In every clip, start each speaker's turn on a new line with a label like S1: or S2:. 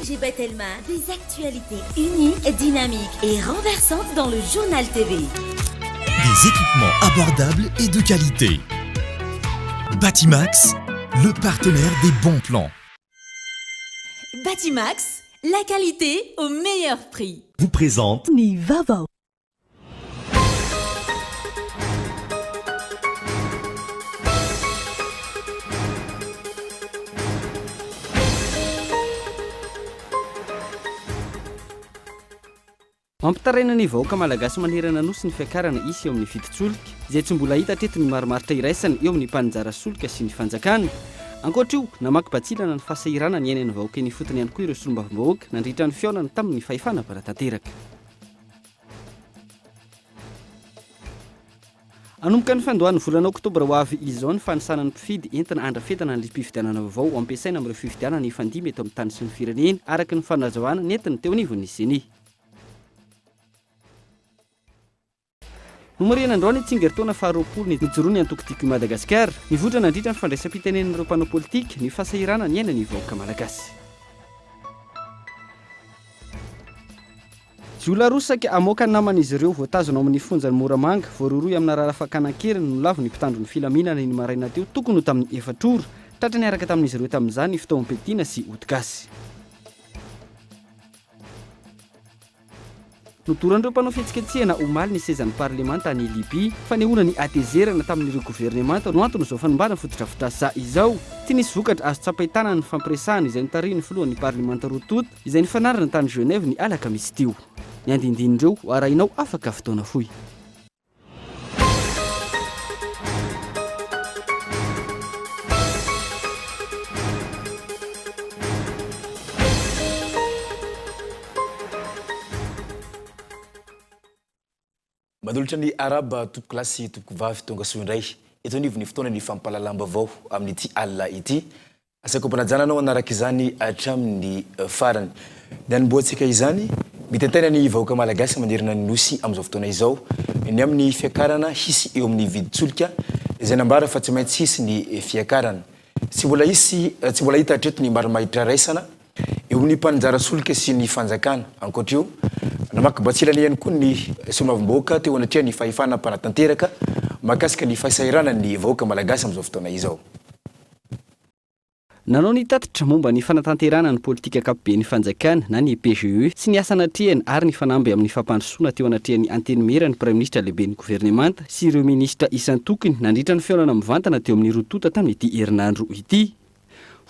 S1: ONG Batelma, des actualités uniques, dynamiques et renversantes dans le Journal TV.
S2: Des équipements abordables et de qualité. Batimax, le partenaire des bons plans.
S1: Batimax, la qualité au meilleur prix.
S2: Vous présente
S3: Ny vaovao.
S4: Mampitaraina ny vahoaka malagasy manerana Nosy ny fiakarana hisy eo amin'ny vidin-tsolika, izay tsy mbola hita hatreto ny marimaritra iraisana eo amin'ny mpaninjara solika sy ny fanjakana. Ankoatra io, namaky batsilana ny fahasahiranana niainan'ny vahoaka eny ifotony ihany koa ireo solombavambahoaka nandritra ny fihaonana tamin'ny fahefana mpanatanteraka. Hanomboka ny fiandohan'ny volana oktobra ho avy izao ny fanisana ny mpifidy entina handrafetana ny lisi-pifidianana vaovao ho ampiasaina amin'ireo fifidianana hifandimby eto amin'ny tany sy ny firenena, araka ny fanazavana nentiny teo anivon'ny Ceni. Nomarihana androany ny tsingerin-taona faharoapolo nijoroan'ny antoko Tiako i Madagasikara. Nivoitra nandritra ny fandraisam-pitenenan'ireo mpanao politika ny fahasahiranana niainan'ny vahoaka malagasy. Jiolahy roa saika hamoaka ny naman'izy ireo voatazona ao amin'ny fonjan'i Moramanga, voarohirohy amina raharaha fakana an-keriny no lavin'ny mpitandro ny filaminana iny maraina teo tokony ho tamin'ny efatra ora. Tratra niaraka tamin'izy ireo tamin'izany ny fitaovam-piadiana sy ody gasy. Nodoran'ireo mpanao fihetsiketsehana omaly ny sezan'ny parlemanta any Libya. Fanehoana ny hatezerana tamin'ireo governemanta no anton'izao fanimbana fotodrafitrasa izao. Tsy nisy vokatra azo tsapain-tanana ny fampiresahana izay notarihin'ny filohan'ny parlemanta roa tonta izay nifanarana tany Genève ny alakamisy teo. Ny andinindin'ireo ho arahinao afaka fotoana fohy.
S5: Manolotra ny arahaba tompokolahy sy tompokovavy tonga soa indray eto anivon'ny fotoanan'ny fampahalalam-baovao amin'ity alina ity. Asaiko ampanajana anao hanaraka izany hatramin'ny farany. Ny hanombohantsika izany, mitaintaina ny vahoaka malagasy manerana ny Nosy amin'izao fotoana izao ny amin'ny fiakarana hisy eo amin'ny vidin-tsolika izay nambara fa tsy maintsy hisy ny fiakarana. Tsy mbola hisy, tsy mbola hita hatreto ny marimahitra raisana eo amin'ny mpaninjara solika sy ny fanjakana. Ankoatra io, namaky batsilana ihany koa ny solombavambahoaka teo anatrehan'ny fahefana mpanatanteraka mahakasika ny fahasahiranan'ny vahoaka malagasy amin'izao fotoana izao.
S4: Nanao ny tatitra momba ny fanatanterahana ny politika ankapoben'ny fanjakana na ny PGE sy ny asa natrehany ary ny fanamby amin'ny fampandrosoana teo anatrehan'ny Antenimiera ny Praiminisitra lehiben'ny governemanta sy ireo minisitra isan-tokony nandritra ny fihaonana mivantana teo amin'ny roa tonta tamin'ity herinandro ity.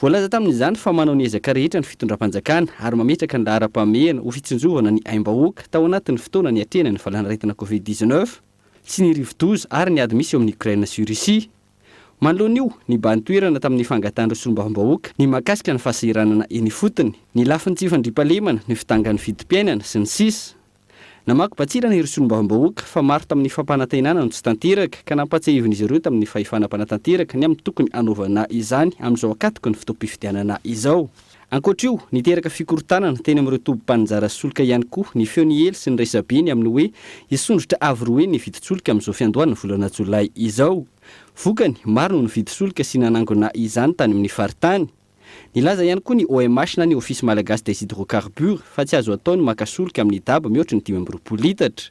S4: Voalaza tamin'izany fa manao ny ezaka rehetra ny fitondram-panjakana ary mametraka ny laharam-pahamehana ho fitsinjovana ny aim-bahoaka tao anatin'ny fotoana niatrehana ny valanaretina Covid 19 sy ny rivodoza ary ny ady misy eo amin'i Ukraine sy Russie. Manoloana io, nibahan-toerana tamin'ny fangatahan'ireo solombavambahoaka ny mahakasika ny fahasahiranana eny ifotony, ny lafiny tsy fandriampahalemana, ny fidangan'ny vidim-piainana, sy ny sisa Namaky batsirana ireo solombavambahoaka fa maro tamin'ny fampanantenana no tsy tanteraka ka nampahatsiahivin'izy ireo tamin'ny fahefana mpanatanteraka ny amin'ny tokony hanaovana izany amin'izao ankatoky ny fotoam-pifidianana izao. Ankoatra io, niteraka fikorontanana teny amin'ireo toby mpaninjara solika ihany koa ny feo niely sy ny resabe ny amin'ny hoe hisondrotra avo roa heny ny vidin-tsolika amin'izao fiandohan'ny volana jolay izao. Vokany, maro no nividy solika sy nanangona izany tany amin'ny faritany. Nilaza ihany koa ny OMH na ny Office Malagasy des Hydrocarbures fa tsy azo atao ny maka solika amin'ny daba mihoatry ny 25 litatra.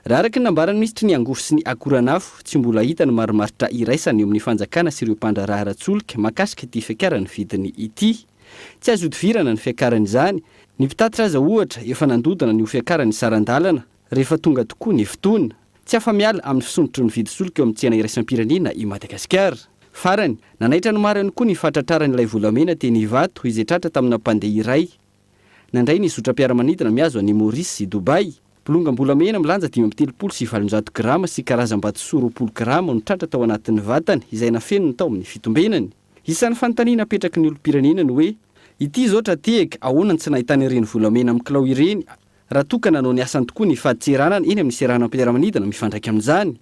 S4: Raha araka ny nambaran'ny minisitry ny angovo sy ny akoranafo, tsy mbola hita ny marimaritra iraisana eo amin'ny fanjakana sy ireo mpandraharaha ara-tsolika mahakasika ity fiakaran'ny vidiny ity. Tsy azo ihodivirana ny fiakaran'izany. Ny mpitatitra aza ohatra efa nandodona ny ho fiakaran'ny saran-dalana rehefa tonga tokoa ny fotoana. Tsy afa-miala amin'ny fisondrotry ny vidin-tsolika eo amin'ny tsena iraisam-pirenena i Madagasikara. Farany, nanaitra ny maro ihany koa ny fahatratraran'ilay volamena teny Ivato izay tratra tamina mpandeha iray nandray ny zotram-piaramanidina mihazo an'i Maurice sy Dubaï. Bolongam-bolamena milanja 835 grama sy karazam-batosoa 20 grama no tratra tao anatin'ny vatany izay nafeniny tao amin'ny fitombenany. Isan'ny fanontaniana apetraky ny olom-pirenena ny hoe, Ity izao tra-tehaka, ahoana no tsy nahitana ireny volamena amin'ny kilao ireny raha toa ka nanao ny asany tokoa ny fadintseranana eny amin'ny seranam-piaramanidina mifandraika amin'izany.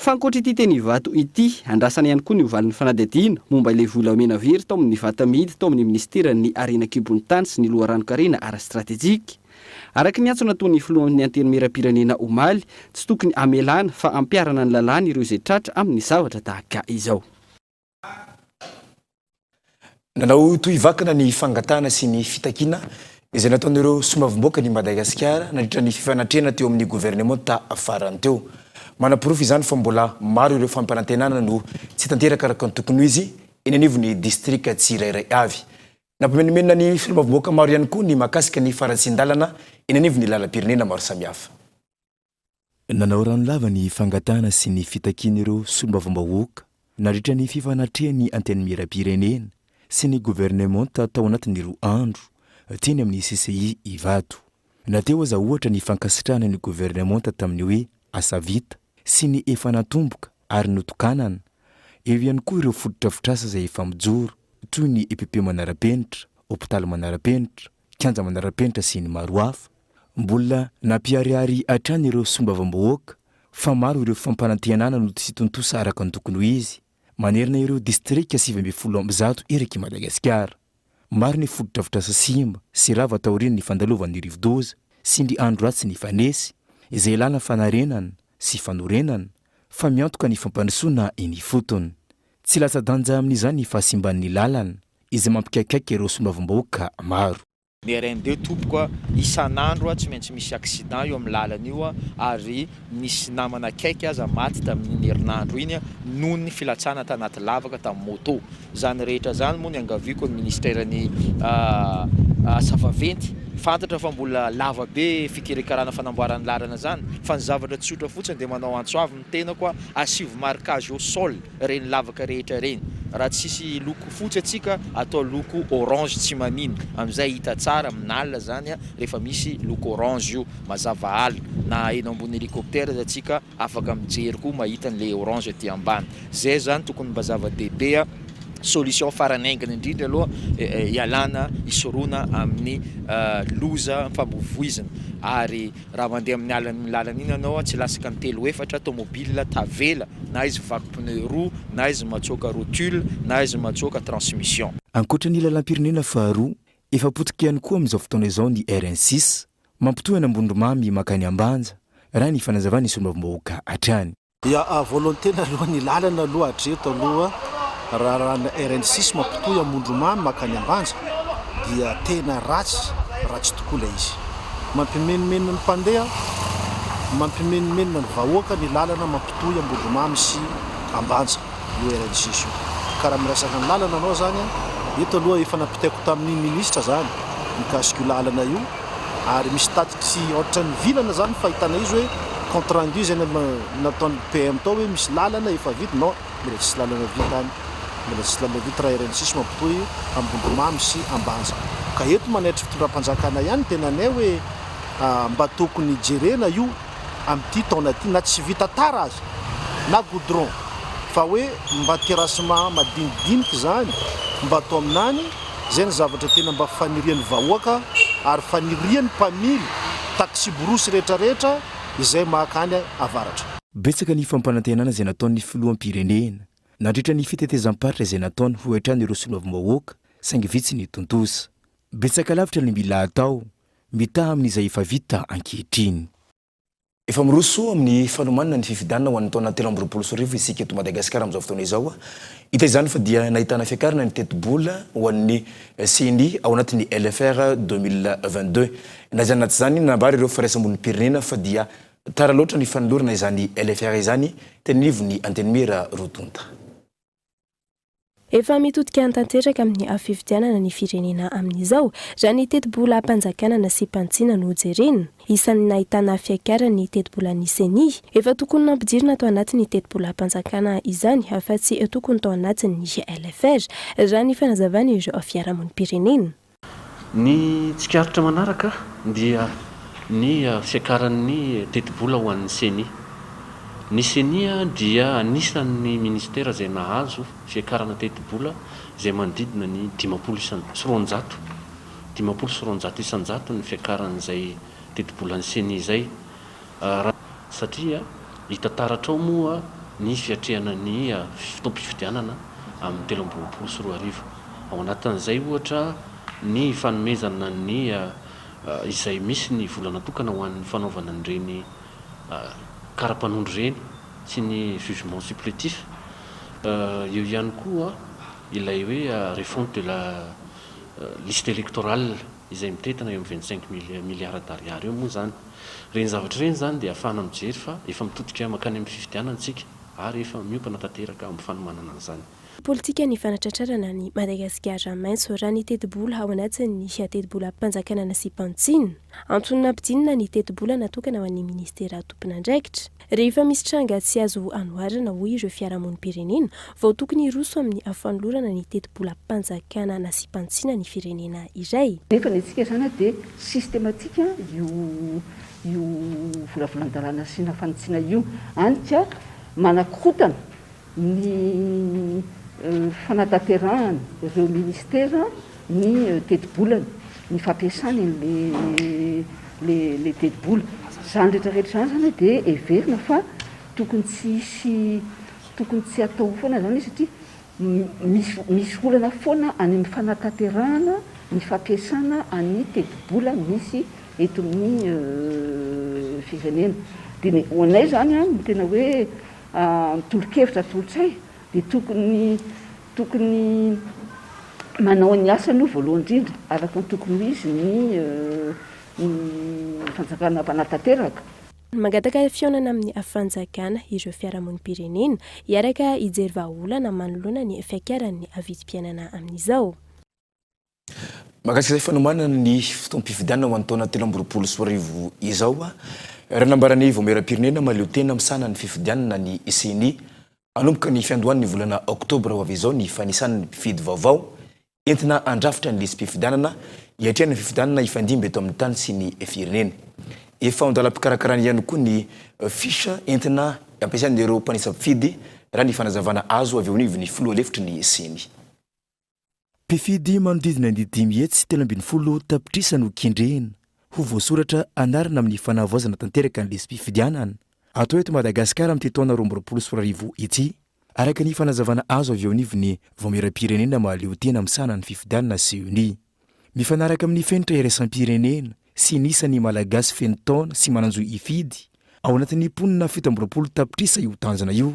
S4: Fa ankoatra ity teny Ivato ity, andrasana ihany koa ny ho valin'ny fanadihadiana momba ilay volamena very tao amin'ny vata mihidy tao amin'ny minisiteran'ny Harena an-kibon'ny tany sy ny loharanon-karena ara-stratejika. Araka ny antso nataon'ny filohan'ny Antenimierampirenena omaly, tsy tokony hamelana fa hampiharana ny lalàna ireo izay tratra amin'ny zavatra tahaka izao.
S5: Nanao tohivakana ny fangatahana sy ny fitakiana izay nataon'ireo solombavambahoakan'i Madagasikara nandritra ny fifanatrehana teo amin'ny governemanta farany teo. Manaporofo izany fa mbola maro ireo fampanantenana no tsy tanteraka araka ny tokony ho izy eny anivon'ny distrika tsirairay avy. Nampimenomenona ny solombavambahoaka maro ihany koa ny mahakasika ny faharatsian-dalana eny anivon'ny lalam-pirenena maro samihafa. Nanao ranolava ny fangatahana sy ny fitakian'ireo solombavambahoaka nandritra ny fifanatrehan'ny Antenimierampirenena sy ny governemanta tao anatin'ny roa andro teny amin'ny CCI Ivato. Na teo aza ohatra ny fankasitrahana ny governemanta tamin'ny hoe asa vita sy ny efa natomboka ary notokanana, eo ihany koa ireo fotodrafitrasa izay efa mijoro toy ny EPP manara-penitra, hopitaly manara-penitra, kianja manara-penitra sy ny maro hafa. Mbola nampiharihary hatrany ireo solombavambahoaka fa maro ireo fampanantenana no tsy tontosa araka ny tokony ho izy manerana ireo distrika 119 erak'i Madagasikara. Maro ny fotodrafitrasa simba sy rava taorian'ny fandalovan'ny rivodoza sy ny andro ratsy nifanesy, izay ilàna fanarenana sy fanorenana fa miantoka ny fampandrosoana eny ifotony. Tsy latsa-danja amin'izany ny fahasimban'ny lalana izay mampikaikaika ireo solombavambahoaka maro.
S3: Ny RN2 tompoko a, isan'andro a tsy maintsy misy accident io amin'ny lalana io a, ary nisy namana akaiky aza maty tamin'iny herinandro iny a, noho ny filatsahana tanaty lavaka tamin'ny moto. Izany rehetra izany moa niangaviako ny ministeran'ny asa vaventy, fantatra fa mbola lava be fikirikarana fanamboarana lalana izany, fa ny zavatra tsotra fotsiny dia manao antso avo ny tenako a, asivo marquage au sol. Reny lavaka rehetra reny. Raha tsisy loko fotsy atsika atao loko orange tsy manino amizay hita tsara amin'alina zany rehefa misy loko orange io mazava alina na eny ambony helicoptère aza tsika afaka mijery koa mahita anle orange aty ambany zay zany tokony mba zava-dehibe solution farany haingana indrindra aloha ialana hisoroana amin'ny loza mifamoivoizina ary Raha mandeha amin'ny alan'iny lalana iny ianao, tsy lasaka ny telo efatra tomobile tavela, na izy vaky pneu roa, na izy matsoaka rotule, na izy matsoaka transmission.
S5: Ankoatra ny lalam-pirenena faharoa, efa potika ihany koa amin'izao fotoana izao ny RN six, mampitohy an'Ambondromamy mankany Ambanja, raha ny fanazavan'ny solombavambahoaka hatrany.
S6: Ya, voalohany tena aloha ny lalana aloha hatreto aloha raha raha ny RN six mampitohy Amondromamy makany Ambanja dia tena ratsy, ratsy tokoa ilay izy. Mampimenomenona ny mpandeha, mampimenomenona ny vahoaka ny lalana mampitohy Ambondromamy sy Ambanja io RN six io. Ka raha miresaka ny lalana anao zany, eto aloha efa nampitaiko tamin'ny ministra zany mikasika io lalana io, ary misy tatitry ohatran'ny vilana zany fahitana izy hoe compte rendu izay nataon'ny PM tao hoe misy lalana efa vita, non mbola tsisy lalana vita any, mbola tsisy lalana vita raha RN6 mampitohy Ambondromamy sy Ambanja. Ka eto manaitry fitondram-panjakana ihany ny tenanay hoe mba tokony jerena io amin'ity taona ity na tsy vita tara aza na goudron fa hoe mba terrassement madinidinika izany mba atao aminany, Izay ny zavatra tena mba fanirian'ny vahoaka ary fanirian'ny mpamily taksiborosy rehetrarehetra izay maka any avaratra.
S5: Betsaka ny fampanantenana izay nataon'ny filoham-pirenena nandritra ny fitetezam-paritra izay nataony hoy hatrany ireo solombavambahoaka saingy vitsy ny tontosa. Betsaka lavitra ny mila atao mitaha amin'izay efa vita ankehitriny. Efa miroso amin'ny fanomanana ny fifidianana ho an'ny taona 2023 isika eto Madagasikara amin'izao fotoana izao. Hita izany fa dia nahitana fiakarana ny tetibola ho an'ny Ceni ao anatin'ny LFR 2022. Na izany na tsy izany, nanambara ireo firaisamonim-pirenena fa dia tara loatra ny fanolorana izany LFR izany teny anivon'ny Antenimiera roa tonta.
S7: Efa mitodika tanteraka amin'ny fifidianana ny firenena amin'izao, raha ny tetibolam-panjakana nasiam-panitsiana no jerena. Isan'ny nahitana fiakarany ny tetibolan'ny Ceni. Efa tokony nampidirina tao anatin'ny tetibolam-panjakana izany fa tsy tokony tao anatin'ny LFR, raha ny fanazavan'ireo fiarahamonim-pirenena.
S8: Ny tsikaritra manaraka dia ny fiakaran'ny tetibola ho an'ny Ceni. Ny Ceni dia anisan'ny minisitera izay nahazo fiakarana tetibola izay manodidina ny 50 isan sy roanjato, 250 isan-jato ny fiakaran'izay tetibolan'ny Ceni izay. Raha satria hita taratra ao moa ny fiatrehana ny fotoam-pifidianana amin'ny 2023. Ao anatin'izay ohatra ny fanomezana ny izay misy ny vola natokana ho an'ny fanaovana an'ireny kara-panondro ireny sy ny jugement supplétif. Eo ihany koa. ilay hoe refonte de la liste électorale izay mitentina eo amin'ny 25 milliards d'ariary eo moa izany. Ireny zavatra ireny izany dia ahafahana mijery fa efa mitodika mankany amin'ny fifidianana isika ary efa miompana tanteraka amin'ny fanomanana an'izany.
S7: Politika ny fanatratrarana an'i Madagasikara maitso raha ny tetibola ao anatin'ny tetibolam-panjakana nasiam-panitsiana. Antony nampidinina ny tetibola natokana ho an'ny minisitera tompon'andraikitra. Rehefa misy tranga tsy azo anoharana, hoy ireo fiarahamonim-pirenena, vao tokony hiroso amin'ny fanolorana ny tetibolam-panjakana nasiam-panitsiana ny firenena iray.
S9: Nefa ny antsika izany dia systématique io io volavolan-dalàna asiana fanitsiana io, hany ka manakorontana ny fanatanterahana ireo ministera ny tetibolany, ny fampiasany an'ilay tetibola. Izany rehetra rehetra izany izany dia heverina fa tokony tsy hisy, tokony tsy hatao foana izany izy satria misy misy olana foana any amin'ny fanatanterahana ny fampiasana an'ny tetibola misy eto amin'ny firenena. Dia ny ho anay izany ny tena hoe Ny tolo-kevitra atolotray dia tokony tokony manao ny asany aloha voalohany indrindra araka ny tokony ho izy ny ny fanjakana mpanatanteraka.
S7: Mangataka fihaonana amin'ny fanjakana ireo fiarahamonim-pirenena hiaraka hijery vahaolana manoloana ny fiakaran'ny vidim-piainana amin'izao.
S5: Mahakasika izay fanomanana ny fotoam-pifidianana ho an'ny taona 2023 izao, raha nambaran'ny Vaomieram-pirenena mahaleo tena misahana ny fifidianana ny Ceni, hanomboka ny fiandohan'ny volana oktobra ho avy izao ny fanisana ny mpifidy vaovao entina handrafitra ny lisi-pifidianana hiatrehana ny fifidianana hifandimby eto amin'ny tany sy ny firenena. Efa ao an-dalam-pikarakarana ihany koa ny fiche entina ampiasain'ireo mpanisa mpifidy, raha ny fanazavana azo avy eo anivon'ny filoha lefitry ny Ceni. Mpifidy manodidina ny 513 tapitrisa no kendrena ho voasoratra anarana amin'ny fanavaozana tanteraka ny lisi-pifidianana atao eto Madagasikara amin'ity taona 2022 ity, araka ny fanazavana azo avy eo anivon'ny Vaomieram-pirenena mahaleotena misahana ny fifidianana, CENI. Mifanaraka amin'ny fenitra iraisam-pirenena sy ny isan'ny Malagasy feno taona sy manan-jo hifidy ao anatin'ny mponina 27 tapitrisa io tanjona io,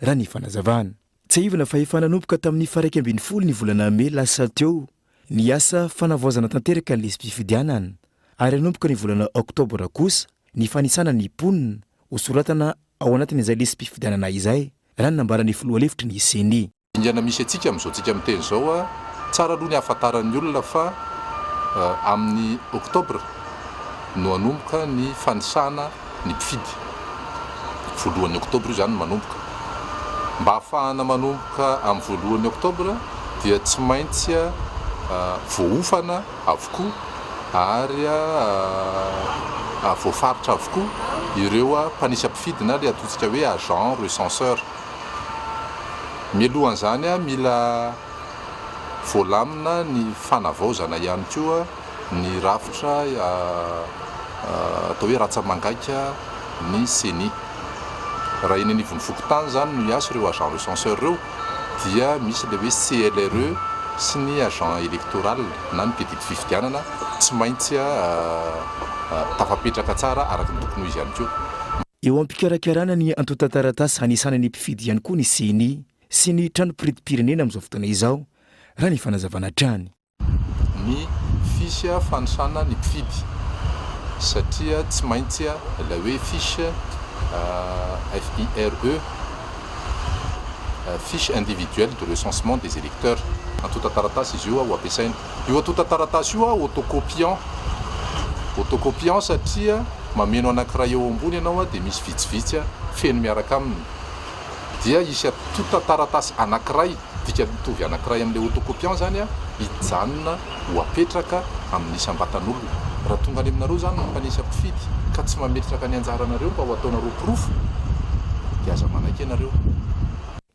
S5: raha ny fanazavana. Tsiahivina fa efa nanomboka tamin'ny faha-11 ny volana mey lasa teo ny asa fanavaozana tanteraka ny lisi-pifidianana ary hanomboka ny volana oktobra kosa ny fanisana ny mponina ho soratana ao anatin'izay lisi-pifidianana izay, raha ny nambaran'ny filoha lefitry ny Ceni.
S10: Dingana misy antsika amin'izao tsika miteny izao, tsara aloha ny hahafantaran'ny olona fa amin'ny oktobra no hanomboka ny fanisana ny mpifidy. Voalohan'ny oktobra io izany no manomboka. Mba hahafahana manomboka amin'ny voalohan'ny oktobra dia tsy maintsy voaofana avokoa ary voafaritra avokoa ireo mpanisa mpifidy na ilay ataontsika hoe agent recenseur. Mialohan'izany mila voalamina ny fanavaozana ihany koa ny rafitra atao hoe ratsa-mangaika ny Ceni. Raha eny anivon'ny fokontany izany no hiasa ireo agent recenseur ireo dia misy ilay hoe CLRE sy ny agent électoral na ny mpiadidy fifidianana tsy maintsy tafapetraka tsara araka ny tokony ho izy ihany koa.
S5: Eo am-pikarakarana ny antontan-taratasy hanisana ny mpifidy ihany koa ny Ceni sy ny Tranom-piritim-pirenena amin'izao fotoana izao, raha ny fanazavana hatrany.
S10: Ny fiche fanisana ny mpifidy satria tsy maintsy ilay hoe fiche FIRE, fiche individuelle de recensement des électeurs, antontan-taratasy izy io ho ampiasaina. Io antontan-taratasy io autocopiant, autocopiant satria mameno anankiray eo ambony ianao dia misy vitsivitsy feno miaraka aminy. Dia hisy antontan-taratasy anankiray. Dika mitovy anankiray amin'ilay autocopiant izany hijanona ho apetraka amin'ny isam-batan'olona. Raha tonga any aminareo izany ny mpanisa mpifidy ka tsy mametraka ny anjaranareo mba ho ataonareo porofo dia aza manaiky ianareo.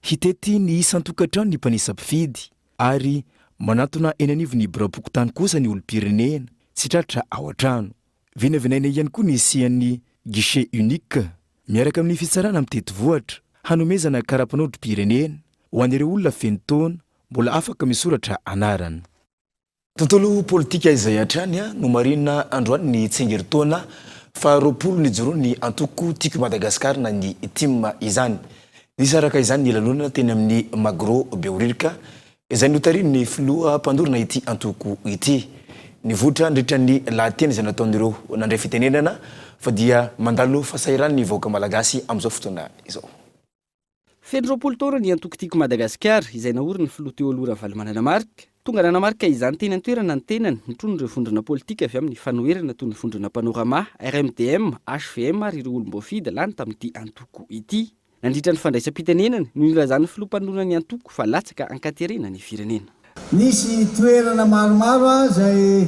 S5: Hitety ny isan-tokantrano ny mpanisa mpifidy ary manantona eny anivon'ny biraom-pokontany kosa ny olom-pirenena tsy tratra ao an-trano. Vinavinaina ihany koa ny hisian'ny guichet unique miaraka amin'ny fitsarana mitety vohitra hanomezana kara-panondrom-pirenena ho an'ireo olona feno taona mbola afaka misoratra anarana. Tontolo politika izay hatrany nomarihina androany ny tsingerin-taona faharoapolo nijoroan'ny antoko Tiako i Madagasikara na ny tim izany. Nisy araka izany ny lanonana teny amin'ny Magro Behoririka. Izay notarihin'ny filoha mpandorina ity antoko ity. Nivoitra nandritra ny lahateny izay nataon'ireo nandray fitenenana fa dia mandalo fahasahiranana ny vahoaka malagasy amin'izao fotoana izao.
S4: Feno 20 taona ny antoko Tiako Madagasikara, izay naorin'ny filoha teo aloha Ravalomanana Marc. Tonga nanamarika izany teny an-toerana ny tenany, notronon'ireo vondrona politika avy amin'ny fanoherana toy ny vondrona Panorama, RMDM, hvm ary ireo olom-boafidy lany tamin'ity antoko ity. Nandritra ny fandraisam-pitenenany no nilazan'ny filoha mpanorina ny antoko fa latsaka an-katerena ny firenena.
S11: Nisy toerana maromaro izay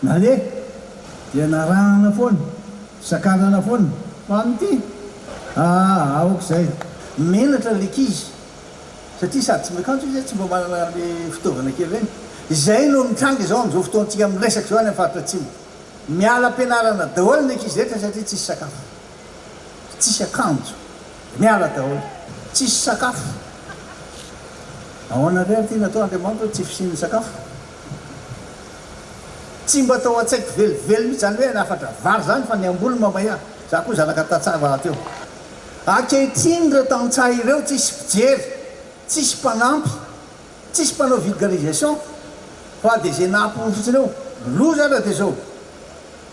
S11: naleha dia narahana foana, sakanana foana fa amin'ity aa aoka izay. Menatra ilay ankizy satria sady tsy miakanjo izy tsy mba manana an'ilay fitaovana kely ireny. Izay no mitranga izao amin'izao fotoantsika miresaka izao any amin'ny faritra atsimo. Miala am-pianarana daholo ny ankizy rehetra satria tsisy sakafo. Tsisy akanjo. Miala daholo. Tsisy sakafo. Ahoana indray ary ity natao Andriamanitra tsy fisian'ny sakafo? Tsy mba tao an-tsaiko velively mihitsy izany hoe hanafatra vary izany fa ny hamboly mamay ahy. Za koa zanaka tantsaha rahateo. Ankehitriny ireo tantsaha ireo tsisy mpijery, tsisy mpanampy, tsisy mpanao vulgarisation fa dia izay nahapory fotsiny eo. Loza ara dia izao.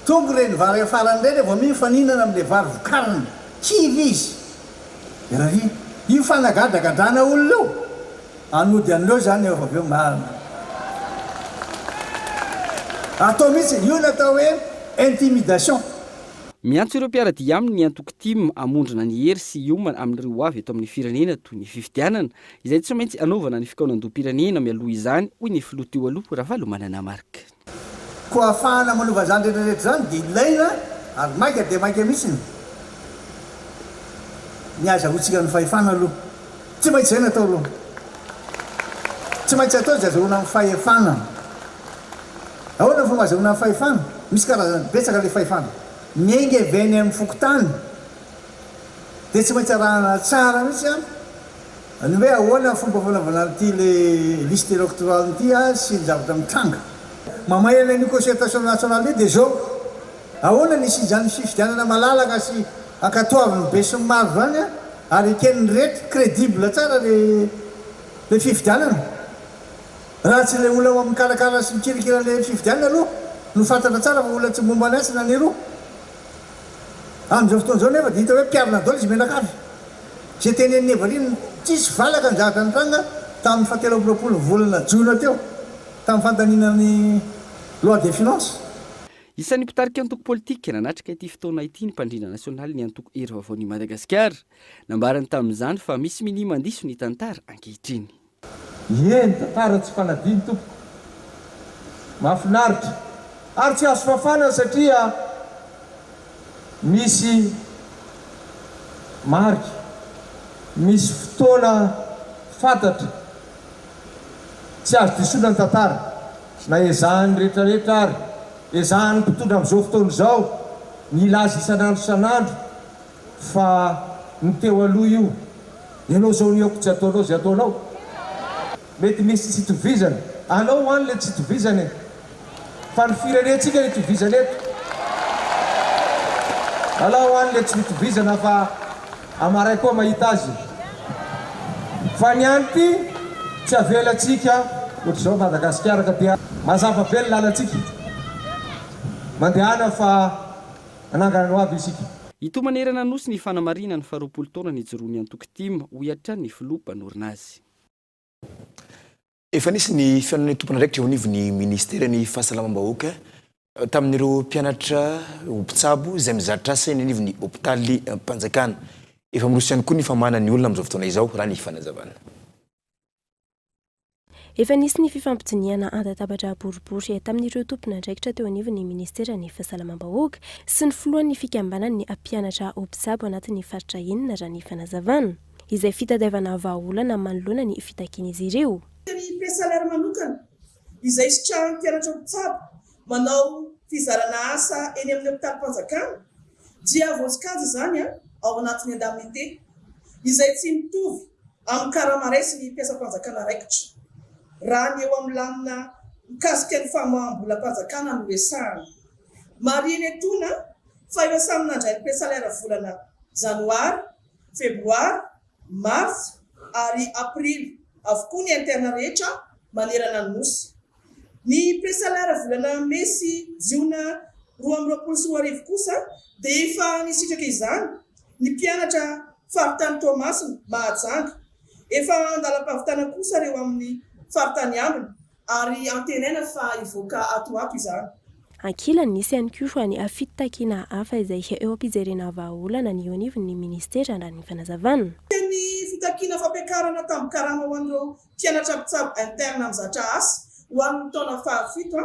S11: Tonga ireny vary afarany ireny vao mifaninana amin'ilay vary vokarina. Kivy izy. Ry. Io fanagadragadrana olona io. Hanody an'ireo izany eo avy eo marina. Atao mihitsy. Io no atao hoe intimidation.
S4: Miantso ireo mpiara-dia aminy ny antoko tim hamondrona ny hery sy hiomana amin'ireo ho avy eto amin'ny firenena toy ny fifidianana, izay tsy maintsy hanaovana ny fikaonandoham-pirenena mialoha izany, hoy ny filoha teo aloha, Ravalomanana Marc.
S11: Koa ahafahana manova izany rehetra rehetra izany dia ilaina ary maika dia maika mihitsy ny azahoantsika ny fahefana aloha. Tsy maintsy izay no atao aloha. Tsy maintsy atao izay azahoana ny fahefana. Ahoana ny fomba azahoana ny fahefana? Misy karazany betsaka ilay fahefana. Miainga avy any amin'ny fokontany dia tsy maintsy arahana tsara mihitsy an. Ny hoe ahoana ny fomba fanaovana an'ity le liste électorale ity sy ny zavatra mitranga. Mamay an'io concertation nationale io dia izao, ahoana ny hisian'izany fifidianana malalaka sy ankatoavin'ny besinimaro izany ary eken'ny rehetra, crédible tsara le le fifidianana. Raha tsy ilay olona mikarakara sy mikirakira an'ilay fifidianana aloha no fantatra tsara fa olona tsy momba ny atsy na ny eroa. Amin'izao fotoana izao nefa dia hita hoe mpiavona daholo izy mianakavy. Izay tenenin'i Eveline, tsisy valaka ny zavatra nitranga tamin'ny fahatelo amby 20 volana jona teo, tamin'ny fandaniana ny loi des finances.
S4: Isan'ny mpitarika antoko politika nanatrika ity fotoana ity ny mpandrindra nasionalin'ny antoko Hery Vaovaon'i Madagasikara. Nambarany tamin'izany fa misy minia mandiso ny tantara ankehitriny.
S12: Ie, ny tantara tsy fanadino tompoko. Mahafinaritra. Ary tsy azo fafana satria misy marika, misy fotoana fantatra. Tsy azo disoina ny tantara. Na ezahan'ny rehetra rehetra ary ezahan'ny mpitondra amin'izao fotoana izao ny hilaza isan'andro isan'andro Fa ny teo aloha io, ianao zao ny aoko tsy ataonao zay ataonao. Mety misy tsy itovizana. Alao ho any le tsy itovizana e. Fa ny firenentsika no itovizana eto. Alao ho any le tsy itovizana fa amaray koa mahita azy. Fa ny any ty tsy avelantsika ohatr'izao Madagasikara ka dia mazava be ny lalantsika. Mandehana fa. Hanangana ny ho avy isika.
S4: Hitohy manerana ny Nosy ny fanamarihana ny faharoapolo taona nijoroan'ny antoko tim, hoy hatrany ny filoha mpanorina azy.
S5: Efa nisy ny fihaonan'ny tompon'andraikitra eo anivon'ny ministeran'ny fahasalamam-bahoaka tamin'ireo mpianatra ho mpitsabo izay mizatra asa eny anivon'ny hopitalim-panjakana. Efa miroso ihany koa ny famahana ny olona amin'izao fotoana izao, raha ny fanazavana.
S7: Efa nisy ny fifampidinihana an-databatra boribory tamin'ireo tompon'andraikitra teo anivon'ny minisiteran'ny Fahasalamam-bahoaka sy ny filohan'ny fikambanan'ny mpianatra ho mpitsabo anatin'ny faritra enina raha ny fanazavana, izay fitadiavana vahaolana manoloana ny fitakian'izy ireo.
S13: Ny Pré-salaire manokana izay sitrahan'ny mpianatra ho mpitsabo manao fizarana asa eny amin'ny hopitalim-panjakana dia voasokajy izany ao anatin'ny indemnité izay tsy mitovy amin'ny karama raisin'ny mpiasam-panjakana raikitra, raha ny eo amin'ny lamina mikasika ny famoaham-bolam-panjakana no resahana. Marihina etoana fa efa samy nandray ny pré-salaire volana janoary, febroary, martsa ary aprily. avokoa ny interne rehetra manerana ny Nosy. Ny presalaire volana mey sy jiona 2022 kosa dia efa nisitraka izany ny mpianatra faritany Toamasina, Mahajanga. Efa andalam-pahavitana kosa ireo amin'ny faritany ambiny ary antenaina fa hivoaka ato ho ato izany.
S7: Ankilany, nisy ihany koa ny fitakiana hafa izay eo am-pijerena vahaolana ny eo anivon'ny minisitera raha ny fanazavana.
S13: Ny fitakiana fampiakarana tambin-karama ho an'ireo mpianatra mpitsabo interne mizatra asa ho an'ny taona fahafito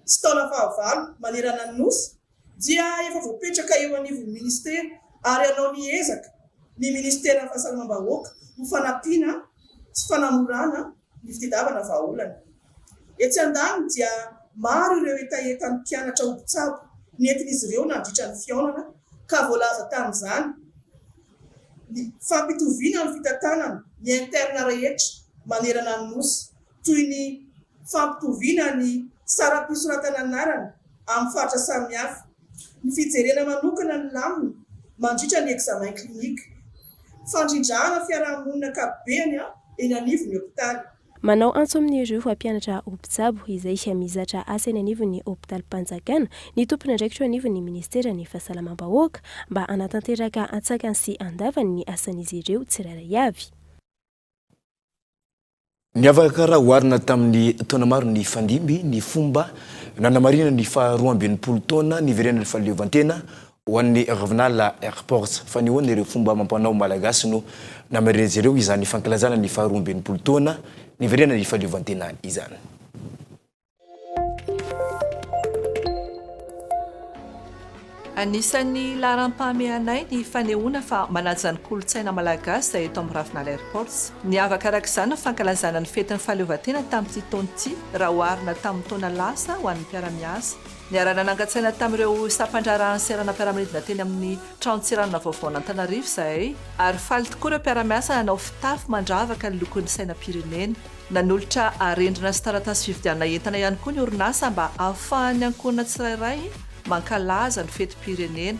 S13: sy taona fahavalo manerana ny Nosy dia efa voapetraka eo anivon'ny minisitera ary hanao ny ezaka ny minisiteran'ny Fahasalamam-bahoaka ho fanampiana sy fanamorana ny fitedavana vahaolana. Etsy andaniny dia maro ireo hetahetan'ny mpianatra ho mpitsabo nentin'izy ireo nandritra ny fihaonana ka voalaza tamin'izany ny fampitoviana ny fitantanana ny interne rehetra manerana ny Nosy toy ny fampitoviana ny saram-pisoratana anarana amin'ny faritra samihafa, ny fijerena manokana ny lamina mandritra ny examen clinique, fandrindrana fiarahamonina ankapobeny eny anivon'ny hopitaly.
S7: Manao antso amin'ireo mpianatra ho mpitsabo izay mizatra asa eny anivon'ny hopitalim-panjakana ny tompon'andraikitra eo anivon'ny minisiteran'ny Fahasalamam-bahoaka mba hanatanteraka antsakany sy andavany ny asan'izy ireo tsirairay avy.
S5: Niavaka raha oharina tamin'ny taona maro nifandimby ny fomba nanamarihana ny faha 62 taona niverenan'ny fahaleovantena Ho an'ny Ravinala Airports, fanehoana ireo fomba amam-panao malagasy no namarihan'izy ireo izany fankalazana ny faha 62 taona niverenan'ny fahaleovantena izany.
S14: Anisan'ny laharam-pahamehanay ny fanehoana fa manaja ny kolontsaina malagasy izay eto amin'ny Ravinala Airports. Niavaka araka izany ny fankalazana ny fetin'ny fahaleovantena tamin'ity taona ity raha oharina tamin'ny taona lasa ho an'ny mpiara-miasa. Niara-nanangan-tsaina tamin'ireo sampan-draharahan'ny seranam-piaramanidina teny amin'ny tranon-tseranana vaovaon'Antananarivo izahay, ary faly tokoa ireo mpiara-miasa nanao fitafy mandravaka ny lokon'ny sainam-pirenena. Nanolotra arendrina sy taratasy fividianana entana ihany koa ny orinasa mba hahafahan'ny ankohonana tsirairay mankalaza ny fetim-pirenena.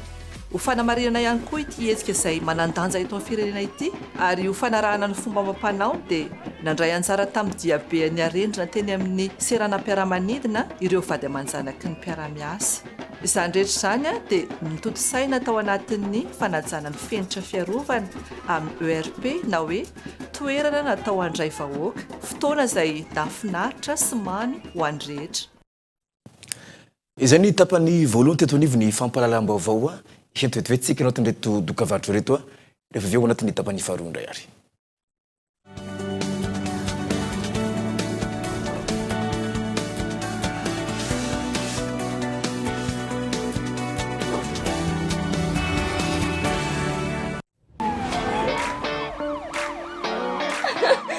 S14: Ho fanamarihana ihany koa ity hetsika izay manan-danja eto amin'ny firenena ity ary ho fanarahana ny fomba amam-panao dia nandray anjara tamin'ny diabean'ny arendrina teny amin'ny seranam-piaramanidina ireo vady aman-janaky ny mpiara-miasa. Izany rehetra izany dia notontosaina tao anatin'ny fanajana ny fenitra fiarovana amin'ny ERP na hoe toerana natao handray vahoaka, fotoana izay nahafinaritra sy mamy ho an'ny rehetra.
S5: Izay ny tapany voalohany teto anivon'ny fampahalalam-baovao. Hento vetivety isika anatin'ireto dokavarotra ireto rehefa avy eo anatin'ny tapany faharoa indray ary.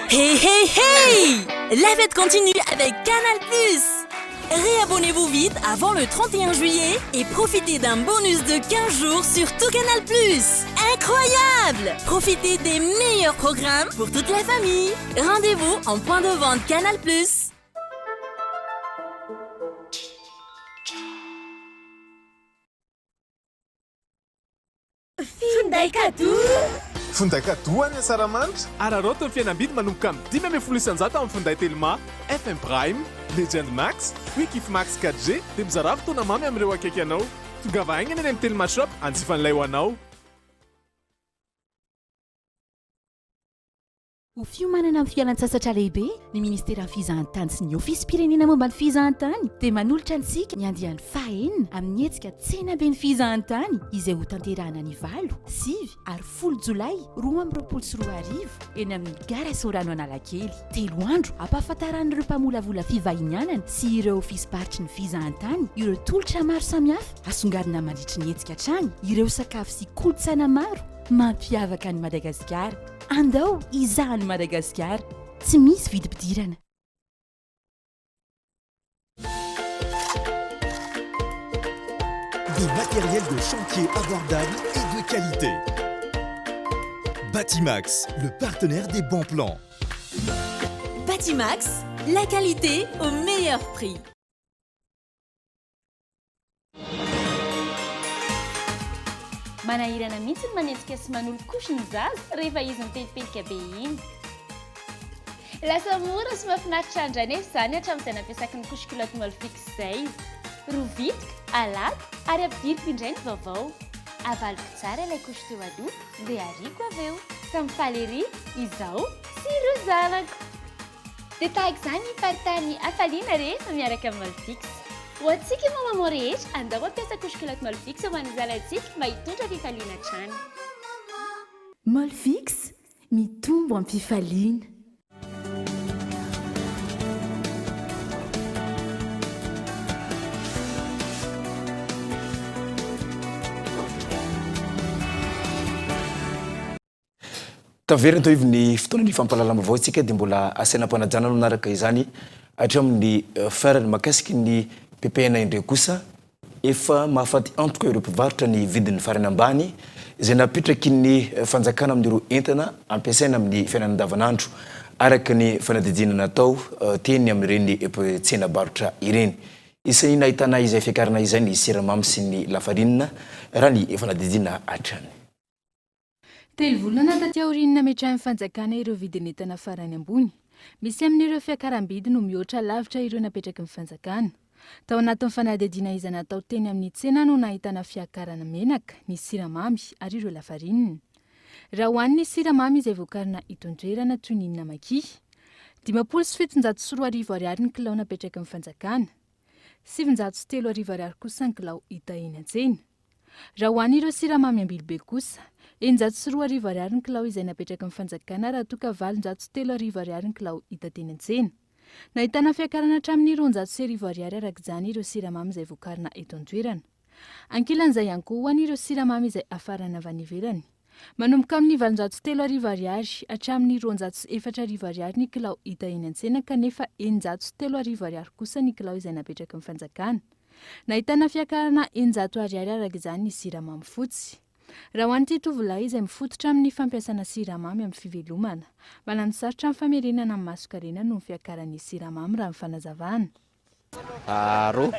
S1: Hey hey hey La fête continue avec Canal+. Réabonnez-vous vite avant le 31 juillet et profitez d'un bonus de 15 jours sur tout Canal+. Incroyable Profitez des meilleurs programmes pour toute la famille. Rendez-vous en point de vente Canal+. Finday kadoa!
S15: Finday kadoa any Asaramanitra! Araraoty ny fihenam-bidy manomboka amin'ny 15% amin'ny finday Telma, FM Prime, Legend Max, Wikif Max 4G dia mizarà fotoana mamy amin'ireo akaiky anao. Tongava haingana eny amin'ny Telma Shop hanjifa an'ilay ho anao.
S16: Ho fiomanana amin'ny fialan-tsasatra lehibe, ny Ministeran'ny Fizahantany sy ny Ofisim-pirenena momba ny Fizahantany dia manolotra antsika ny andiany fahaenina amin'ny hetsika Tsenaben'ny Fizahantany izay hotanterahana ny valo, sivy ary folo jolay 2022 eny amin'ny Gara Sorano Analakely. Telo andro hampahafantaran'ireo mpamolavola fivahinianana sy ireo ofisim-paritry ny fizahantany ireo tolotra maro samihafa asongadina mandritry ny hetsika hatrany ireo sakafo sy kolontsaina maro mampiavaka an'i Madagasikara. Andao hizaha an'i Madagasikara, tsy misy vidim-pidirana.
S2: Des matériels de chantier abordables et de qualité. Batimax, le partenaire des bons plans.
S1: Batimax, la qualité au meilleur prix.
S17: Manahirana mihitsy ny manetsika sy manolo couche ny zaza rehefa izy mipelipelika be iny. Lasa mora sy mahafinaritra indray nefa izany hatramin'izay nampiasako ny couche culotte Molfix izay. Rovitiko, alako ary ampidiriko indray ny vaovao. Avaloko tsara ilay couche teo aloha dia ariako avy eo. Samy faly ery izaho sy ireo zanako. Dia tahaka izany hiparitahan'ny hafaliana rehefa miaraka amin'ny Molfix. Ho antsika moa maman rehetra, andao hampiasa couche culotte Molfix ho an'ny zanatsika mba hitondra fifaliana hatrany.
S16: Molfix, mitombo am-pifaliana.
S5: Taverina teo ivon'ny fotoana ny fampahalalam-baovao isika dia mbola asaina am-panajana no manaraka izany hatramin'ny farany. Mahakasika ny ppn indray kosa, efa mahafaty antoka ireo mpivarotra ny vidiny farany ambany izay napetraky ny fanjakana amin'ireo entana ampiasaina amin'ny fiainana andavanandro, araka ny fanadihadiana natao teny amin'ireny tsena-barotra ireny. Isan'ny nahitana izay fiakarana izay ny siramamy sy ny lafarinina, raha ny fanadihadiana hatrany.
S16: Telo volana taty aorian'ny nametrahan'ny fanjakana ireo vidin'entana farany ambony, misy amin'ireo fiakaram-bidy no mihoatra lavitra ireo napetraky ny fanjakana. Tao anatin'ny fanadihadiana izay natao teny amin'ny tsena no nahitana fiakarana menaka, ny siramamy ary ireo lafarinina. Raha ho an'ny siramamy izay vokarina eto an-toerana toy ny Namaki, 2050 ariary ny kilao napetraky ny fanjakana, 3900 ariary kosa ny kilao hita eny an-tsena. Raha ho an'ireo siramamy Ambilobe kosa, 2600 ariary ny kilao izay napetraky ny fanjakana raha toa ka 803 ariary ny kilao hita teny an-tsena. Nahitana fiakarana hatramin'ny 1200 ariary araka izany ireo siramamy izay vokarina eto an-toerana. Ankilan'izay ihany koa ho an'ireo siramamy izay hafarana avy any ivelany. Manomboka amin'ny 803 ariary hatramin'ny 204 ariary ny kilao hita eny an-tsena kanefa 603 ariary kosa ny kilao izay napetraky ny fanjakana. Nahitana fiakarana 600 ariary araka izany ny siramamy fotsy. Raha ho an'ity tovolahy izay mifototra amin'ny fampiasana siramamy amin'ny fivelomana, mananosarotra ny famerenana ny masonkarena noho ny fiakaran'ny siramamy raha ny fanazavana.
S18: Roa,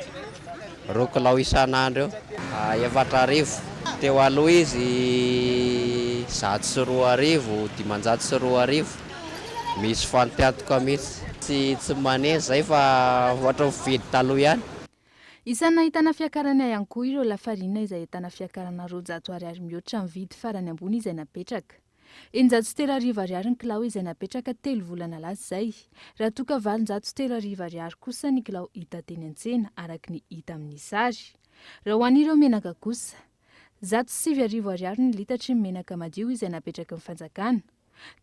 S18: roa kilao isan'andro eo, 4000. Teo aloha izy 2100, 2500. Misy fantiantoka mihitsy. Tsy tsy manenjy zay fa ohatran'ny mividy taloha ihany.
S16: Isan'ny nahitana fiakarana ihany koa ireo lafarinina izay ahitana fiakarana 200 ariary mihoatra ny vidy farany ambony izay napetraka. 3600 ariary ny kilao izay napetraka telo volana lasa izay, raha toa ka 3800 ariary kosa ny kilao hita teny an-tsena araka ny hita amin'ny sary. Raha ho an'ireo menaka kosa, 109 ariary ny litatry ny menaka madio izay napetraky ny fanjakana.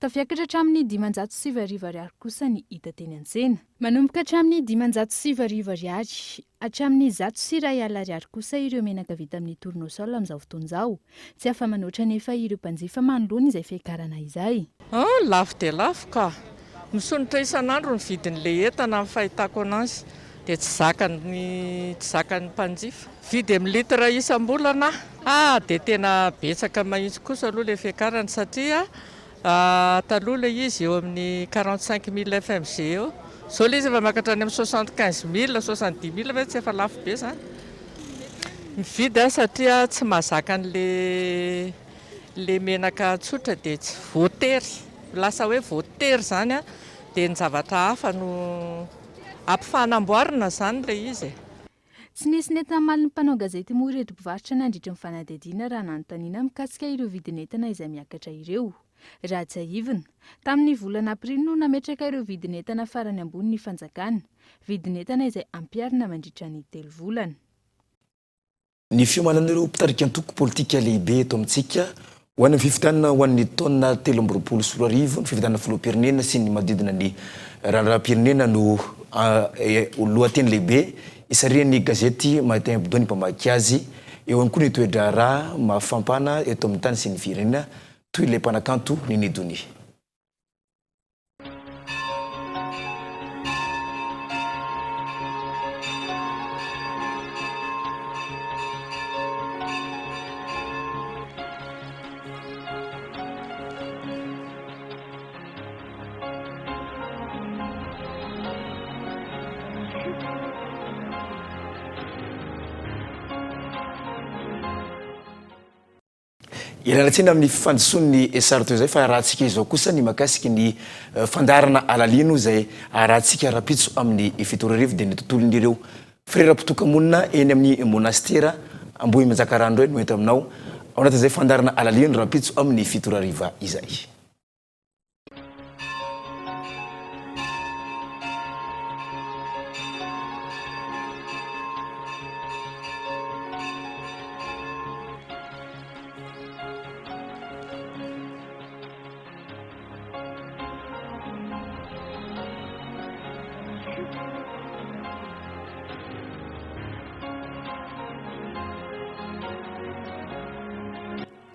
S16: Tafiakatra hatramin'ny 9500 ariary kosa ny hita teny an-tsena. Manomboka hatramin'ny 9500 ariary hatramin'ny 101 ariary kosa ireo menaka vita amin'ny tournesol amin'izao fotoana izao. Tsy afa-manoatra anefa ireo mpanjifa manoloana izay fiakarana izay.
S19: An! Lafo dia lafo ka! Misondrotra isan'andro ny vidin'ilay entana amin'ny fahitako an'azy dia tsy zakan'ny tsy zakan'ny mpanjifa. Vidy amin'ny litre isam-bolana ah! Dia tena betsaka mahitsy kosa aloha ilay fiakarany satria taloha ilay izy eo amin'ny 45 mille FMG eo, izao ilay izy efa miakatra any amin'ny 75 mille, 70 mille ve tsy efa lafo be izany? Mividy aho satria tsy mahazaka an'ilay ilay menaka tsotra dia tsy voatery, lasa hoe voatery izany dia ny zavatra hafa no ampifanamboarina izany ilay izy e.
S16: Tsy nisy nety namaly ny mpanao gazety moa ireto mpivarotra nandritry ny fanadihadiana raha nanontaniana mikasika ireo vidin'entana izay miakatra ireo. Raha tsiahivina, tamin'ny volana aprily no nametraka ireo vidin'entana farany ambony ny fanjakana, vidin'entana izay ampiharina mandritra ny telo volana.
S5: Ny fiomanan'ireo mpitarika antoko politika lehibe eto amintsika ho an'ny fifidianana ho an'ny taona 2023, ny fifidianana filoham-pirenena sy ny manodidina ny raharaham-pirenena no lohateny lehibe isarihan'ny gazety Matin Hebdo ny mpamaky azy. Eo ihany koa ny toe-draharaha mafampana eto amin'ny tany sy ny firenena toy ilay mpanakanto Ninie Donia. Ialana tsiny amin'ny fandisoan'ny sary toy izay fa arahantsika izao kosa ny mahakasika ny fandaharana Alalino izay arahantsika rahampitso amin'ny 2007 dia ny tontolon'ireo frera mpitoka-monina eny amin'ny monastera Ambohimanjakarano indray no ento aminao ao anatin'izay fandaharana Alalino rahampitso amin'ny 7 ora hariva izay.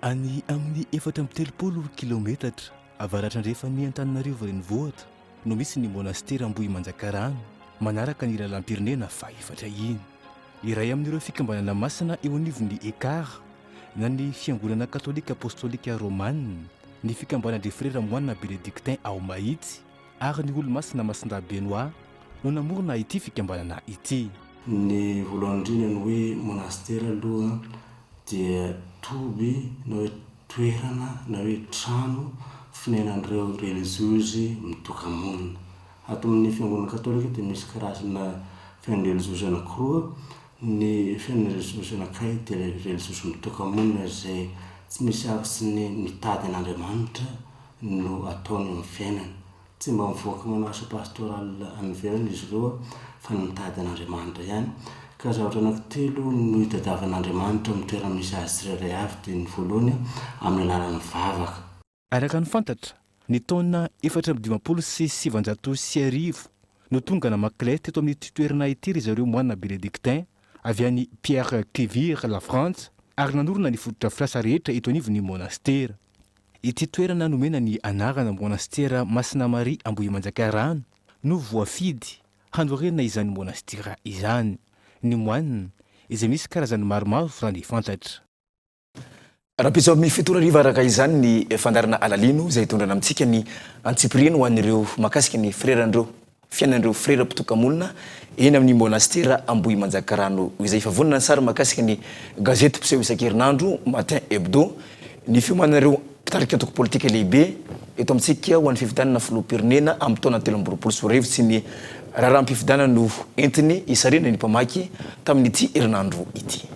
S20: Any amin'ny 34 kilaometatra avaratra-andrefan'i Antananarivo Renivohitra no misy ny Monastera Ambohimanjakarano, manaraka ny lalam-pirenena fahefatra iny. Iray amin'ireo fikambanana masina eo anivon'ny Ekar, na ny Fiangonana Katolika Apostolika Romana, ny Fikambanan-dry Frera Moana Benedictin ao Mahitsy ary ny Olomasina Masindahy Benoît no namorona ity fikambanana ity.
S21: Ny voalohany indrindra ny hoe monastera aloha dia toby na hoe toerana na hoe trano fonenan'ireo relijiozy mitoka-monina. Ato amin'ny fiangonana katolika dia misy karazana fiainan-drelijiozy anankiroa, ny fiainan-drelijiozy anankiray dia ilay relijiozy mitoka-monina izay tsy misy afa-tsy ny mitady an'Andriamanitra no ataony eo amin'ny fiainany. Tsy mba mivoaka manao asa pastoral any ivelany izy ireo fa ny mitady an'Andriamanitra ihany. Ka zavatra anankitelo no itadiavan'Andriamanitra amin'ny toerana misy azy tsirairay avy dia ny voalohany amin'ny alalan'ny vavaka.
S20: Araka ny fantatra, ny taona 1954 no tonga namaky lay teto amin'ity toerana ity ry zareo moine bénédictin avy any Pierre Quévire La Frantsa ary nanorina ny fotodrafitrasa rehetra eto anivon'ny monastera. Ity toerana nomena ny anarana Monastera Masina Maria Ambohimanjakarano no voafidy hanorenana izany monastera izany. Ny moine, izay misy karazany maromaro raha ny fantatra.
S5: Rahampitso amin'ny 7 ora hariva araka izany ny fandaharana Alalino izay hitondrana amintsika ny antsipiriany ho an'ireo mahakasika ny freran'ireo fiainan'ireo frera mpitoka-monina eny amin'ny monastera Ambohimanjakarano izay efa vonona ny sary mahakasika ny gazety mpiseho isan-kerinandro Matin Hebdo, ny fiomanan'ireo mpitarika antoko politika lehibe eto amintsika ho an'ny fifidianana filoham-pirenena amin'ny taona 2023 sy ny raharaham-pifidianana no entiny hisarihana ny mpamaky tamin'ity herinandro ity.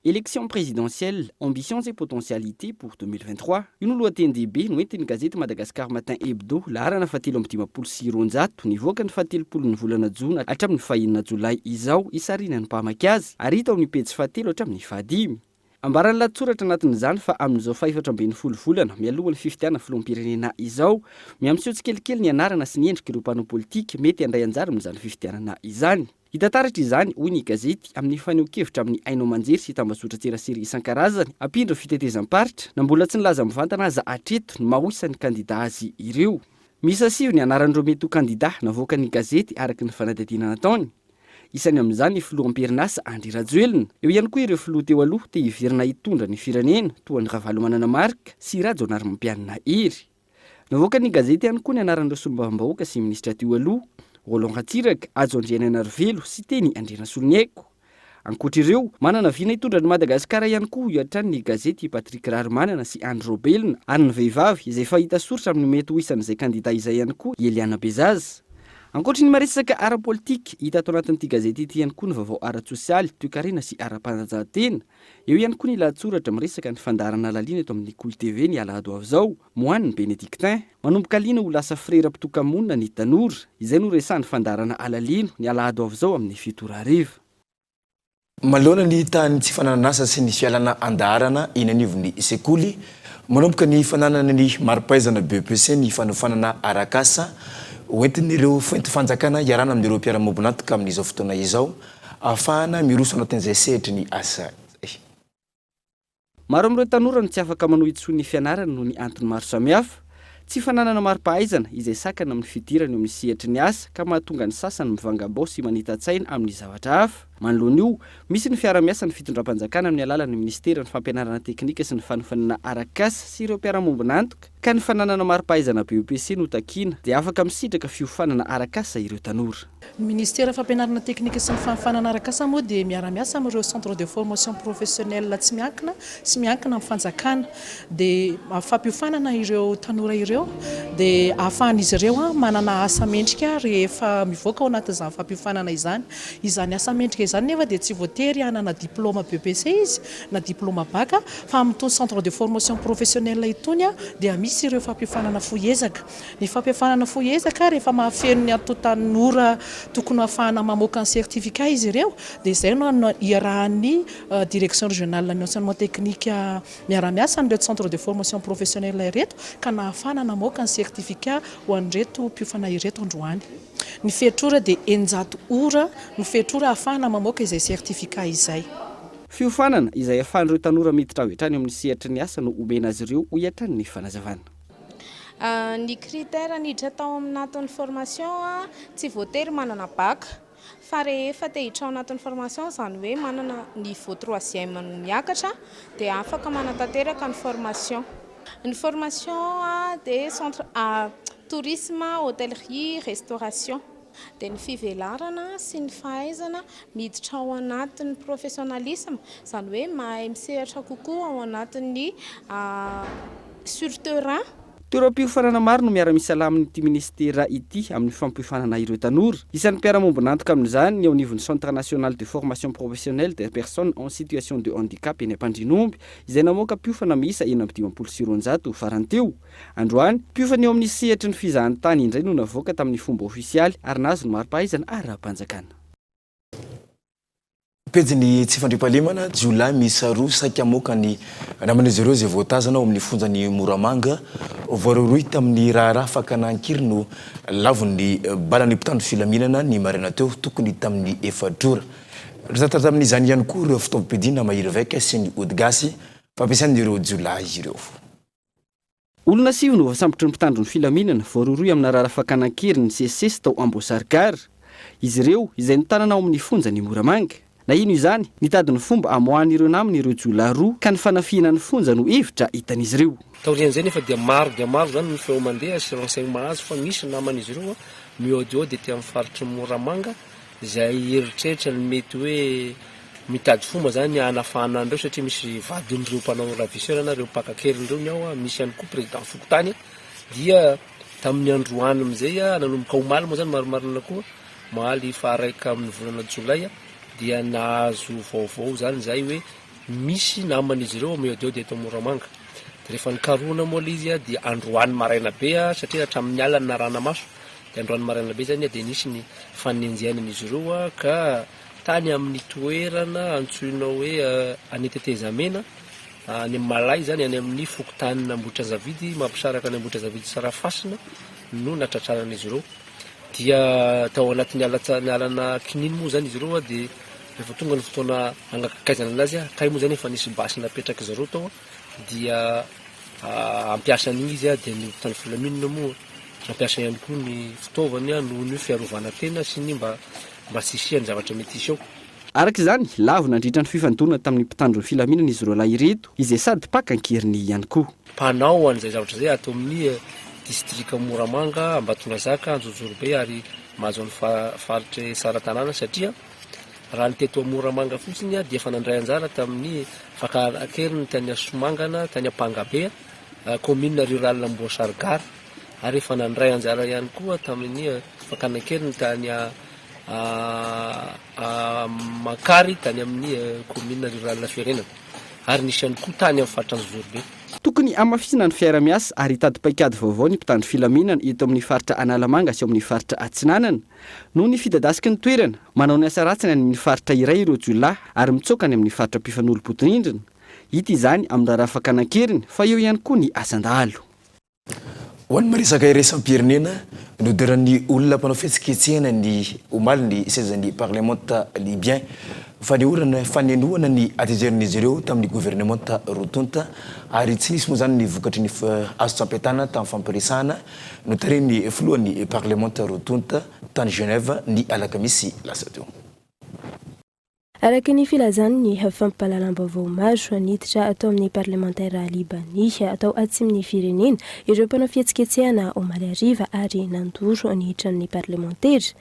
S4: Élection présidentielle, ambitions et potentialités pour 2023. Io no lohateny-dehibe noentin'ny gazety Madagascar Matin Hebdo, laharana faha-253, nivoaka ny fahatelopolon'ny volana jona hatramin'ny fahenina jolay izao, hisarihana ny mpamaky azy, ary hita ao amin'ny pejy fahatelo hatramin'ny fahadimy. Ambaran'ny lahatsoratra anatin'izany fa amin'izao fahefatra ambin'ny folo volana mialohan'ny fifidianana filoham-pirenena izao, mihamiseho tsikelikely ny anarana sy ny endrik'ireo mpanao politika mety handray anjara amin'izany fifidianana izany. Hita taratra izany, hoy ny gazety, amin'ny fanehoan-kevitra amin'ny haino aman-jery sy tambazotran-tserasera isan-karazany, ampindro fitetezam-paritra, na mbola tsy nilaza mivantana aza hatreto ny maha ho isan'ny kandida azy ireo. Miisa sivy ny anaran'ireo mety ho kandida navoakan'ny gazety araka ny fanadihadiana nataony. Isany amin'izany ny filoha am-perinasa Andry Rajoelina. Eo ihany koa ireo filoha teo aloha te hiverina hitondra ny firenena toa an'i Ravalomanana Marc sy Rajaonarimampianina Hery. Navoakan'ny gazety ihany koa ny anaran'ireo solombavambahoaka sy minisitra teo aloha, Roland Ratsiraka, Hajo Andrianainarivelo sy Teny Andrianasoloniaiko. Ankoatra ireo, manana vina hitondra an'i Madagasikara ihany koa hoy hatrany ny gazety i Patrick Raharimanana sy Andry Raobelina ary ny vehivavy izay efa hita soritra amin'ny mety ho isan'izay kandida izay ihany koa i Eliana Bezaza. Ankoatry ny maresaka ara-politika, hita ato anatin'ity gazety ity ihany koa ny vaovao ara-tsosialy, toekarena sy ara-panatanjahantena. Eo ihany koa ny lahatsoratra miresaka ny fandaharana lalina eto amin'ny Kolo TV ny alahady ho avy izao, Moine Bénédictin. Manomboka liana ho lasa frera mpitoka-monina ny tanora. Izay no resahan'ny fandaharana Alalino ny alahady ho avy izao amin'ny 7 ora hariva.
S5: Manoloana ny tahan'ny tsy fananan'asa sy ny fialana an-daharana eny anivon'ny sekoly, manomboka ny fananana ny mari-pahaizana BEPC ny fanofanana arak'asa hoentin'ireo foentim-fanjakana iarahana amin'ireo mpiara-miombon'antoka amin'izao fotoana izao ahafahana miroso anatin'izay sehatry ny asa izay.
S4: Maro amin'ireo tanora no tsy afaka manohy intsony ny fianarany noho ny antony maro samihafa. Tsy fananana mari-pahaizana, izay sakana amin'ny fidirana eo amin'ny sehatry ny asa, ka mahatonga ny sasany mivangam-bao sy manita-tsaina amin'ny zavatra hafa. Manoloana io, misy ny fiara-miasan'ny fitondram-panjakana amin'ny alalan'ny minisiteran'ny fampianarana teknika sy ny fanofanana arak'asa sy ireo mpiara-mombon'antoka ka ny fananana mari-pahaizana BEPC no takiana dia afaka misitraka fiofanana arak'asa ireo tanora.
S3: Ny Minisitera Fampianarana Teknika sy ny Fanofanana Arak'asa moa dia miara-miasa amin'ireo Centre de Formation Professionnelle tsy miankina sy miankina amin'ny fanjakana. Dia fampiofanana ireo tanora ireo dia ahafahan'izy ireo manana asa mendrika rehefa mivoaka ao anatin'izany fampiofanana izany. Izany asa mendrika izany nefa dia tsy voatery hanana diplaoma BEPC izy na diplaoma Bac fa amin'itony Centre de Formation Professionnelle itony dia misy ireo fampiofanana fohy ezaka. Ny fampiofanana fohy ezaka, rehefa mahafeno ny antontan'ora tokony hahafahana mamoaka ny certificat izy ireo, dia izay no iarahan'ny Direction Régionale ny Enseignement Technique miara-miasa amin'ireto Centre de Formation Professionnelle ireto ka nahafahana namoaka ny certificat ho an'ireto mpiofana ireto androany. Ny fetr'ora dia 600 ora no fetr'ora ahafahana mamoaka izay certificat izay.
S4: Fiofanana izay ahafahan'ireo tanora miditra avy hatrany amin'ny sehatry ny asa no omena azy ireo, hoy hatrany ny fanazavana.
S22: Ny critère niditra tao anatin'ny formation tsy voatery manana bac fa rehefa te hiditra ao anatin'ny formation izany hoe manana niveau troisième no miakatra dia afaka manatanteraka ny formation. Ny formation dia centre tourisme, hôtellerie, restauration. Dia ny fivelarana sy ny fahaizana miditra ao anatin'ny professionnalisme, izany hoe mahay misehatra kokoa ao anatin'ny sur terrain.
S4: Toeram-piofanana maro no miara-misalahy amin'ity minisitera ity amin'ny fampiofanana ireo tanora. Isan'ny mpiara-mombon'antoka amin'izany ny eo anivon'ny Centre National de Formation Professionnelle des Personnes en Situation de Handicap eny Ampandrianomby, izay namoaka mpiofana miisa 256 farany teo. Androany, mpiofana eo amin'ny sehatry ny fizahantany indray no navoaka tamin'ny fomba ofisialy ary nahazo ny mari-pahaizana ara-panjakana.
S5: Pejin'ny tsy fandriampahalemana, jiolahy miisa roa saika hamoaka ny naman'izy ireo izay voatazana ao amin'ny fonjan'i Moramanga. Voarohirohy tamin'ny raharaha fakana an-kery no lavon'ny balan'ny mpitandro filaminana ny maraina teo, tokony tamin'ny efatra ora. Tratra tamin'izany ihany koa ireo fitaovam-piadiana mahery vaika sy ny ody gasy fampiasan'ireo jiolahy ireo.
S4: Olona sivy no voasambotry ny mpitandro ny filaminana, voarohirohy amina raharaha fakana an-keriny nisesisesy tao Amboasary Gara. Izy ireo, izay notanana ao amin'ny fonjan'i Moramanga. Naheno izany, nitady ny fomba hamoahan'ireo namany ireo jiolahy roa, ka ny fanafihana ny fonja no hevitra hitan'izy ireo.
S23: Taorian'izay nefa dia maro dia maro izany ny feo mandeha sy renseignement azo fa misy naman'izy ireo mihaodihaody aty amin'ny faritr'i Moramanga izay eritreritra ny mety hoe mitady fomba zany hanafahana an'ireo satria misy vadin'ireo mpanao ravisseur na ireo mpaka an-keriny ireo ny ao, misy ihany koa président fokontany dia tamin'ny androany amin'izay nanomboka omaly moa zany marimarina koa omaly faha raika amin'ny volana jolay dia nahazo vaovao zany izahay hoe misy naman'izy ireo mihaodihaody eto Moramanga dia rehefa nikarohana moa ilay izy dia androany maraina be satria hatramin'ny alina no narahana maso Dia androany maraina be izany dia nisy ny fanenjehanan'izy ireo ka tany amin'ny toerana antsoina hoe any Tetezamena, any amin'ny Malay izany, any amin'ny fokontanin'Ambohitranjavidy, mampisaraka an'i Ambohitranjavidy sy Rafasina no natratraran'izy ireo. Dia tao anatin'ny ala ny alana kininy moa izany izy ireo dia rehefa tonga ny fotoana hanakaizana anazy, kay moa izany efa nisy basy napetrak'izy ireo tao dia hampiasa an'iny izy dia ny mpitandro filaminana moa Nampiasa ihany koa ny fitaovany noho ny fiarovana tena sy ny mba mba tsy hisian'ny zavatra mety hiseho.
S4: Araka izany, lavo nandritra ny fifandonana tamin'ny mpitandro ny filaminana izy roalahy ireto, izay sady mpaka an-keriny ihany koa.
S23: Mpanao an'izay zavatra izay ato amin'ny distrika Moramanga, Ambatondrazaka, Anjozorobe ary mahazo ny faritr'i Tsaratanàna satria raha ny teto Moramanga fotsiny dia efa nandray anjara tamin'ny fakana an-keriny tany Somangana, tany Ampangabe. Commune rurale Amboasary Gare ary efa nandray anjara ihany koa tamin'ny fakana an-keriny tany Mankary tany amin'ny commune rurale Firenana ary nisy ihany koa tany amin'ny faritra Anjozorobe.
S4: Tokony hamafisina ny fiara-miasa ary hitady paikady vaovao ny mpitandro filaminana eto amin'ny faritra Analamanga sy ao amin'ny faritra Atsinanana. Noho ny fidadasiky ny toerana, manao ny asa ratsiny any amin'ny faritra iray ireo jiolahy ary mitsoaka any amin'ny faritra mpifanolo-bodirindrina. Hita izany amin'ny raharaha fakana an-keriny fa eo ihany koa ny asan-dahalo.
S5: Ho an'ny miresaka iraisam-pirenena, nodoran'ny olona mpanao fihetsiketsehana ny omaly ny sezan'ny parlemanta Libyen. Fanehoana fanenoana ny hatezerin'izy ireo tamin'ny governemanta roa tonta ary tsy nisy moa izany ny vokatry ny azo tsapain-tanana tamin'ny fampiresahana notarihin'ny filohan'ny parlemanta roa tonta tany Genève ny alakamisy lasa teo.
S7: Araka ny filazan'ny fampahalalam-baovao maro, niditra tao amin'ny parlemantera Libaney tao atsimon'ny firenena ireo mpanao fihetsiketsehana omaly hariva ary nandoro ny tranon'ny parlemantera.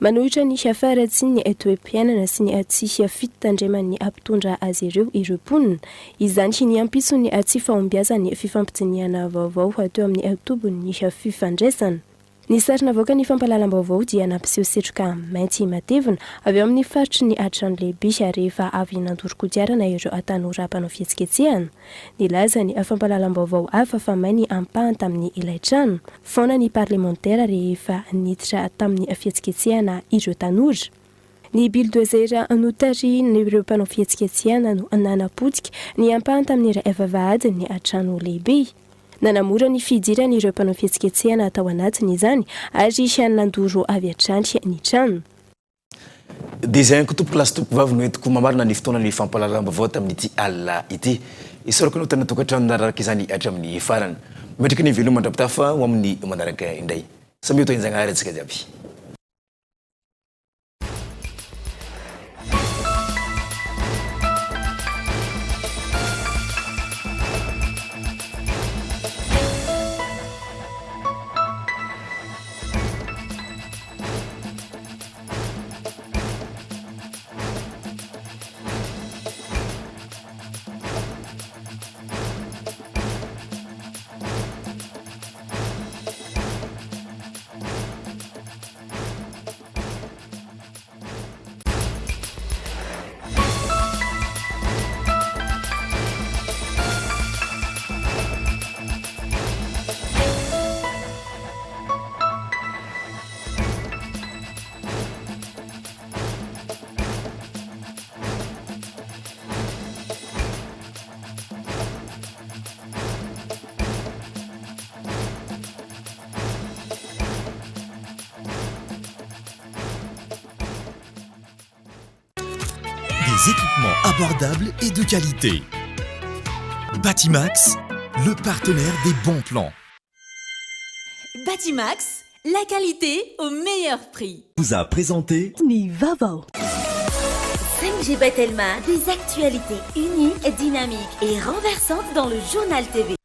S7: Manohitra ny faharatsian'ny toe-piainana sy ny tsy fitandreman'ny mpitondra azy ireo ireo mponina. Izany ny ampitson'ny tsy fahombiazan'ny fifampidinihana vaovao teo amin'ny tobin'ny fifandraisana. Ny sary navoakan'ny fampahalalam-baovao dia nampiseho setroka mainty matevina avy ao amin'ny faritry ny trano lehibe rehefa avy nandoro kodiarana ireo tanora mpanao fihetsiketsehana. Nilaza ny fampahalalam-baovao hafa fa may ny ampahany tamin'ny ilay trano. Foana ny parlemantera rehefa niditra tamin'ny fihetsiketsehana ireo tanora. Ny bildozer notarihin'ireo mpanao fihetsiketsehana no nanapotika ny ampahany tamin'ny iray vavahadin'ny trano lehibe. Nanamora ny fidiran'ireo mpanao fihetsiketsehana tao anatiny izany ary nandoro avy hatrany ny trano.
S5: Dia izay ihany koa tompoko lahy sy tompoko vavy no entiko mamarana ny fotoana ny fampahalalam-baovao tamin'ity alina ity. Isaorako anao tany an-tokantrano nararaka izany hatramin'ny farany. Mametraka ny veloma mandra-pitafa ho amin'ny manaraka indray. Samia ho tahin-Jagnahary antsika jiaby.
S2: Des équipements abordables et de qualité. Batimax, le partenaire des bons plans.
S1: Batimax, la qualité au meilleur prix.
S2: Vous a présenté
S1: Ny vaovao. 5G by Telma, des actualités uniques, dynamiques et renversantes dans le journal TV.